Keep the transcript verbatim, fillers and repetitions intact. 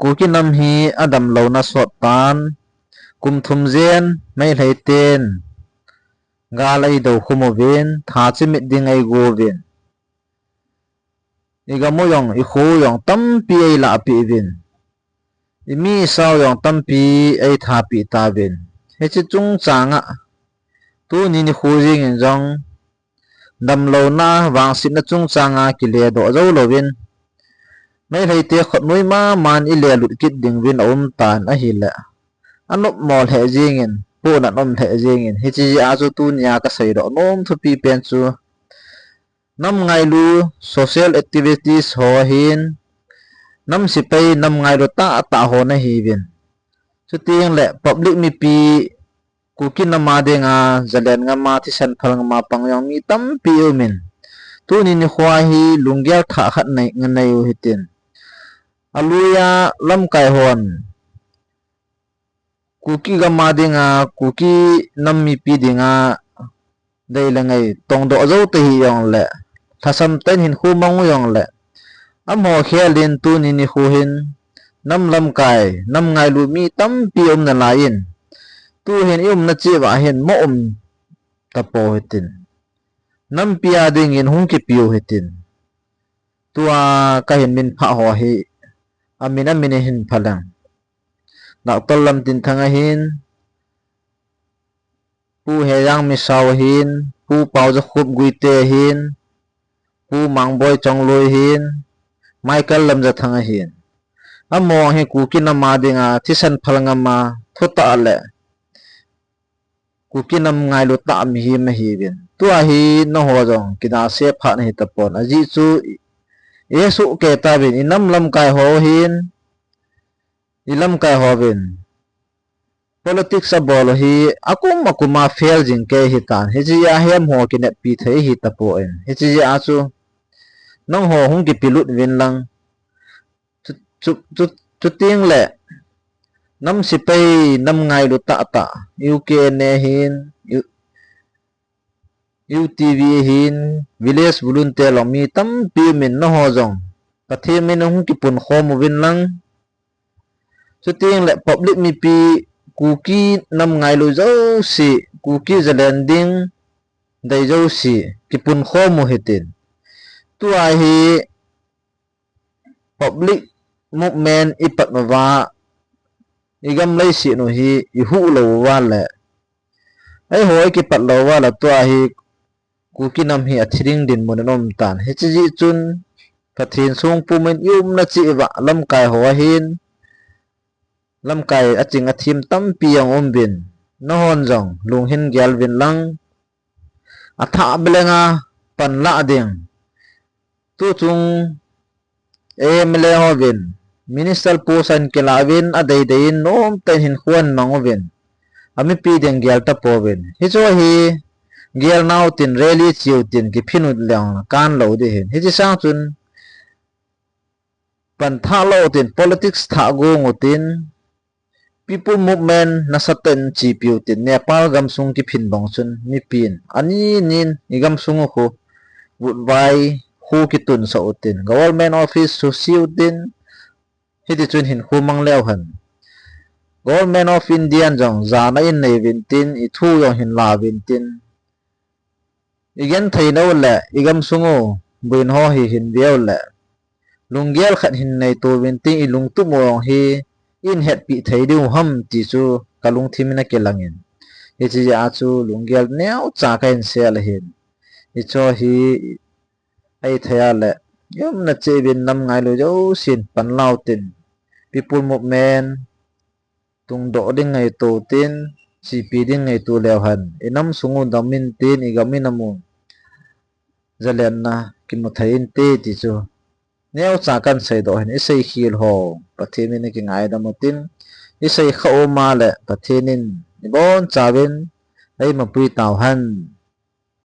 Kuki nam hi adamlouna sot tan, kum thum jen Meitei ten gal eidou khum uvin, tha chimit ding eigo uvin. Igam u jong, ikho u jong tampi eilahpeh uvin. Imi isao jong tampi eithapi tauvin. Hiche chungchang a, tuni nikho jingin jong, damlouna vangsetna chungchang a kiledoh jou louvin, Meitei te khutnoi maman ilelut kit ding uvin aum tan ahile, anopmo lheh jingin, pohnat um lheh jingin, hiche jeh a chu tunia kaseidoh nom thupi pen chu, nam ngailu social activities ho ahin, nam sepai, nam ngailu tahtah ho nahiuvin. Chuteng le public mipi, Kuki nam a dinga, zalen ngam a, thisan phal ngam a pang jong mi tampi aumin. Tuni nikho hi lunggel thah khat nei, nganei u hitin. Alui a lamkai hon, Kuki gam a dinga, Kuki nam mipi dinga, dei le ngai tongdoh jou tahih jongle, lhasam tah in hinkho mang u jongle, amaho khel in tuni nikho hin, nam lamkai, nam ngailu mi tampi aum nalai in, tuhin iumna cheh uva hin mo um tapou hitin. Nampi a dingin hung kipiu hitin. Tua kahin minphah ho hi, amin amin ahin phaleng. Doctor Lamtinthang ahin, Pu Hejang Misao ahin, Pu Paojakhup Guite ahin, Pu Mangboi Chongloi ahin, Michael Lamjathang ahin. Amaho hi Kuki nam a dinga, thisan phal ngam a, thutah le Kuki nam ngailu tah mihem ahiuvin. Tua hi nangho jong kidalse phat nahi tapon. Ajeh chu i, ihesoh kei tauvin, inam lamkai ho hin, ilamkai hovin politics abol u hi akum akum a fail jing kei ahitan. Hiche jeh a hi amaho kineppi thei ahi tapon. Hiche jeh a chu nangho hung kipelut uvin lang. Chu, chu, chu, chuteng le nam sepai, nam ngailu tahtah, U K N A ahin, U, U T V ahin, Village Volunteer long mi tampi aumin, nangho jong Pathen min a hung kipunkhom uvin lang. Chuteng le public mipi, Kuki nam ngailu jouse, Kuki zalen ding dei jouse kipunkhom u hitin. Tua hi public movement ipat uva, igam leiset u hi ihuh lou uva le, eiho ikipat lou uva le, tua hi Kuki nam hi athi ding dinmun in aum tan. Hiche jeh chun Pathen songpum in iumna cheh uva lamkai ho ahin, lamkai aching athem tampi jong aum uvin. Nanghon jong lunghing gel uvin lang, athah belenga panlah ding. Tuchung M L A hovin, minister post ahin kilah uvin, adeidei in nomtah in hinkho ahin mang uvin, amipi ding gel tapouvin. Hicheho hi gel nau tin, rally cheu tin, kiphin u leng kan lou ding ahin. Hiche sang chun pan thah lou tin, politics thah gong u tin, People Movement nasatah in chepi u tin, Nepal gamsung kiphin bang chun mipin ani nin igamsung u khu vutvai khu kitunsah u tin, Government Office suse u tin, hiti chun hinkho mang leu hen. Government of India in jong jana in nei uvin tin, ithu jong hin la uvin tin, igenthei nau le igamsung u buina ho hi hin veu le, lunggel khat hin neito uvin tin, ilungtup u jong hi in hetpi thei diu ham ti chu kalungthim in akilangin. Hiche jeh a chu lunggel neocha kahin sel ahin. Hicheho hi eithei a le, iumna cheh uvin nam ngailu jousen panla u tin, People Movement tungdoh ding ngaito tin, chepi ding ngaito leu hen, inamsung u dam in tin, igam inam u zalenna kimu thei inte ti chu neocha kahin seidoh ahin. Iseikhel ho Pathen in akingaidam u tin, iseikhah u ma le Pathen in ibonchauvin eimapui tauhen.